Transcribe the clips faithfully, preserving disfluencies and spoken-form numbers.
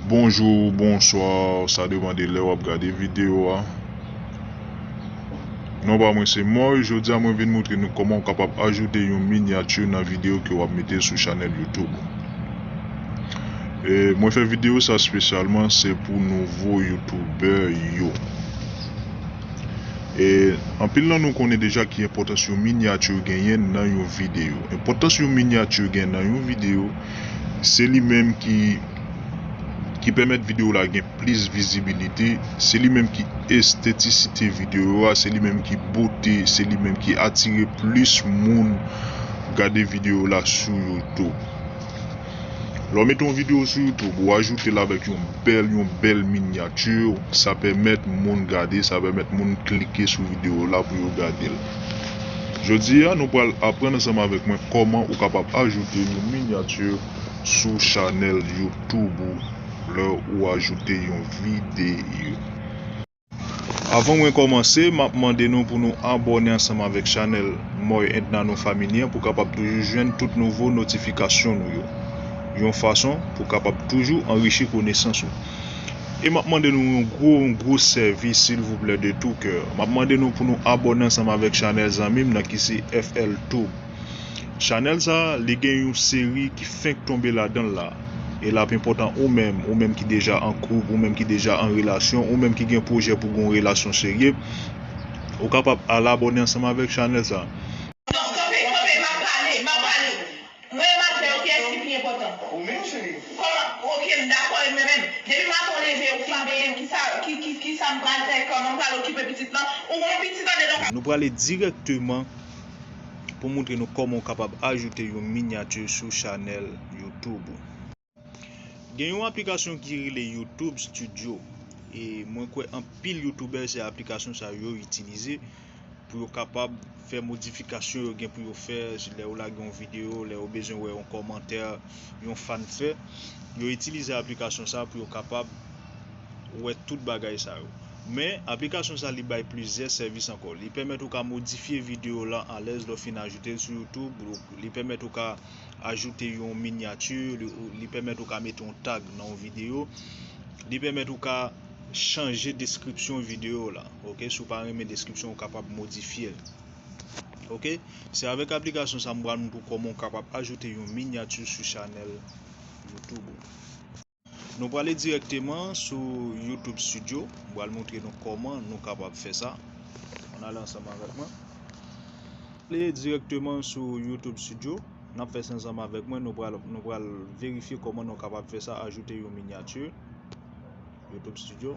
Bonjou, bonswa, sa depann de lè w ap gade videyo a. Non pa mwen se Moy, jodi a mwen vin moutre nou kòman w kapab ajoute yon minyati nan videyo ke w ap mete sou chanèl YouTube ou. E mwen fè videyo sa espesyalman se pou nouvo youtubè yo. E anpil nan nou konnen deja ki enpòtans yon minyati genyen nan yon videyo. Enpòtans yon minyati gen nan yon videyo, se li menm ki, ki pèmèt videyo la gen plis vizibilite, se li menm ki estetisite videyo a, se li menm ki bote, se li menm ki atire plis moun gade videyo la sou YouTube. Lè w mete yon videyo sou YouTube, ou ajoute l avèk yon bèl, yon bèl minyati, sa pèmèt moun gade, sa pèmèt moun klike sou videyo la pou yo gade l. Jodi a, nou pral aprann ansanm avèk mwen kòman ou kapab ajoute yon minyati sou chanèl YouTube ou lè ou ajoute yon videyo. Avan mwen kòmanse, m ap mande nou pou nou abòne ansanm avèk chanèl Moy and Nano Family an pou kapab toujou jwenn tout nouvo notifikasyon nou yo, yon fason pou kapab toujou anrichi konesans ou. E m ap mande nou yon gwo, yon gwo sèvis, silvouplè, de tou kè. M ap mande nou pou nou abòne ansanm avèk chanèl zanmi m nan ki se F L Tube. Chanèl sa, li gen yon seri ki fenk tonbe ladan l la. E l ap enpòtan ou menm, ou menm ki deja an koup, ou menm ki deja an relasyon, ou menm ki gen pwojè pou gen yon relasyon serye, ou kapab al abòne ansanm avèk chanèl sa. Non, kanpe, kanpe, m ap pale, m ap pale. Mwen, m ap fè, ok, kiyès ki pi enpòtan? Ou menm, cheri. Kòman? Ok, m dakò, e mwen menm. Depi maten w leve, ou frape m, kisa, ki, ki, kisa m pral fè, kòman m pral okipe pitit lan? Ou gon pitit andedan. Nou prale dirèkteman pou moutre nou kòman w kapab ajoute yon minyati sou chanèl YouTube ou. Gen yon aplikasyon ki rele YouTube Studio. E mwen kwè anpil youtubè se aplikasyon sa yo itilize pou yo kapab fè modifikasyon yo gen pou yo fè lè yo lage yon videyo, lè yo bezwen wè yon kòmantè yon fan fè. Yo itilize aplikasyon sa pou yo kapab wè tout bagay sa yo. Men, aplikasyon sa li bay plizyè sèvis ankò. Li pèmèt ou ka modifye videyo la alèz lè w fin ajoute l sou YouTube. Li pèmèt ou ka ajoute yon minyati, li, li pèmèt ou ka mete yon tag nan yon videyo. Li pèmèt ou ka chanje deskripsyon videyo la. Ok, si w pa renmen deskripsyon, ou kapab modifye l. Ok, se avèk aplikasyon sa m pral montre w kòman w kapab ajoute yon minyati sou chanèl YouTube ou. Nou prale dirèkteman sou YouTube Studio. M pral montre nou kòman nou kapab fè sa. Ann ale ansanm avèk mwen. Ale dirèkteman sou YouTube Studio. N ap fè sa ansanm avèk mwen. Nou pral, nou pral verifye kòman nou kapab fè sa, ajoute yon minyati. YouTube Studio.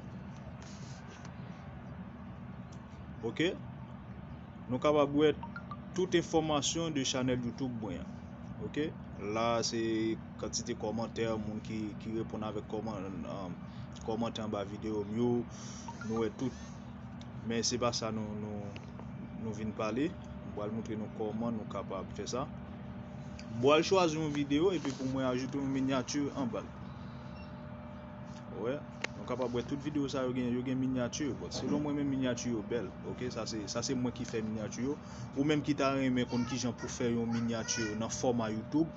Ok. Nou kapab wè tout enfòmasyon de chanèl YouTube mwen an. Ok. La, se kantite kòmantè, moun ki, ki reponn avèk kòman, um, kòmantè anba videyo m yo. Nou wè tout. Men se pa sa nou, nou, nou vin pale. M pral montre nou kòman nou kapab fè sa. M pral chwazi yon videyo epi pou mwen ajoute yon minyati anba l. Wè, nou kapab wè tout videyo sa yo gen, yo gen minyati yo. Bon, selon mwen menm minyati yo bèl. Ok, sa se, sa se mwen ki fè minyati yo. Ou menm ki ta renmen konn kijan pou fè yon minyati nan fòma YouTube,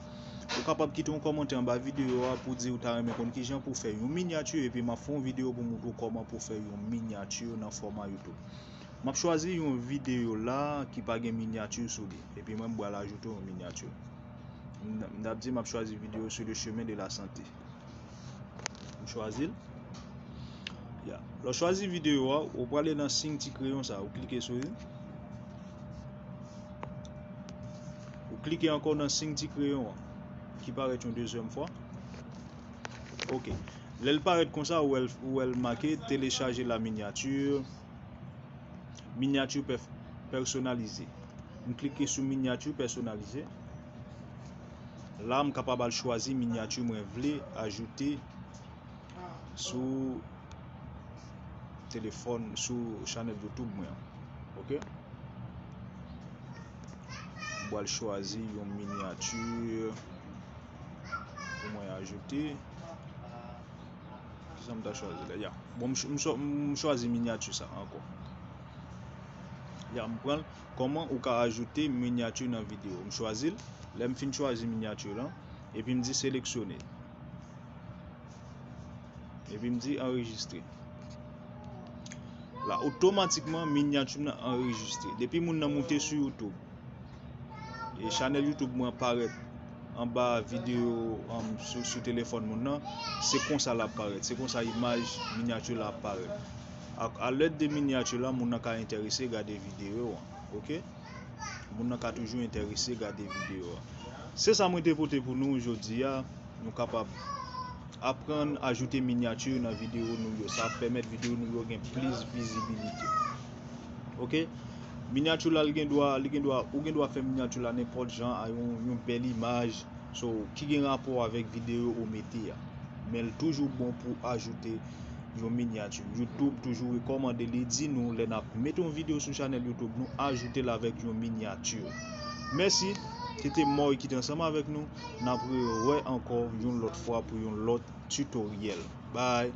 ou kapab kite yon kòmantè anba videyo a pou di ou ta renmen konn kijan pou fè yon minyati, epi m ap fè yon videyo pou montre w kòman pou fè yon minyati nan fòma YouTube. M ap chwazi yon videyo la ki pa gen minyati sou li, epi mwen m pral ajoute yon minyati. M, m t ap di m ap chwazi videyo sur le chemin de la santé. M chwazi l. Ya. Lè w chwazi videyo a, ou prale nan siy ti kreyon sa, ou klike sou li. Ou klike ankò nan siy ti kreyon an, ki parèt yon dezyèm fwa. Ok. Lè l parèt konsa, ou wè l, ou wè l make télécharger la miniature, miniature pèf-, pèsonalize. M klike sou miniature pèsonalize. La, m kapab al chwazi miniature mwen vle ajoute sou telefòn, sou chanèl YouTube mwen an. Ok? M pral chwazi yon miniature pou mwen ajoute. Kisa m ta chwazi la? Ya. Bon, m ch-, m chwa-, m chwazi miniature sa ankò. Ya, m pran l. Kòman ou ka ajoute miniature nan videyo? M chwazi l. Lè m fin chwazi miniature lan, epi m di seleksyone. Epi m di anrejistre. La, otomatikman, minyati m nan anrejistre. Depi moun nan moute sou YouTube, e chanèl YouTube mwen parèt anba videyo, um, sou, sou telefòn moun nan, se konsa l ap parèt. Se konsa imaj minyati la ap parèt. A, a lèd de minyati la, moun nan ka enterese gade videyo an. Oke? Moun nan ka toujou enterese gade videyo a. Se sa mwen te pote pou nou jodi a. Nou kapab aprann ajoute minyati nan videyo nou yo. Sa ap pèmèt videyo nou yo gen plis vizibilite. Oke? Minyati la, li gen dwa, li gen dwa, ou gen dwa fè minyati la nenpòt jan, a yon, yon bèl imaj, so, ki gen rapò avèk videyo ou mete a. Men l toujou bon pou ajoute yon minyati. YouTube toujou rekòmande li, di nou lè n ap mete yon videyo sou chanèl YouTube, nou ajoute l avèk yon minyati. Mèsi, se te Moy ki te ansanm avèk nou. N ap rewè ankò yon lòt fwa pou yon lòt tutoriel. Bye!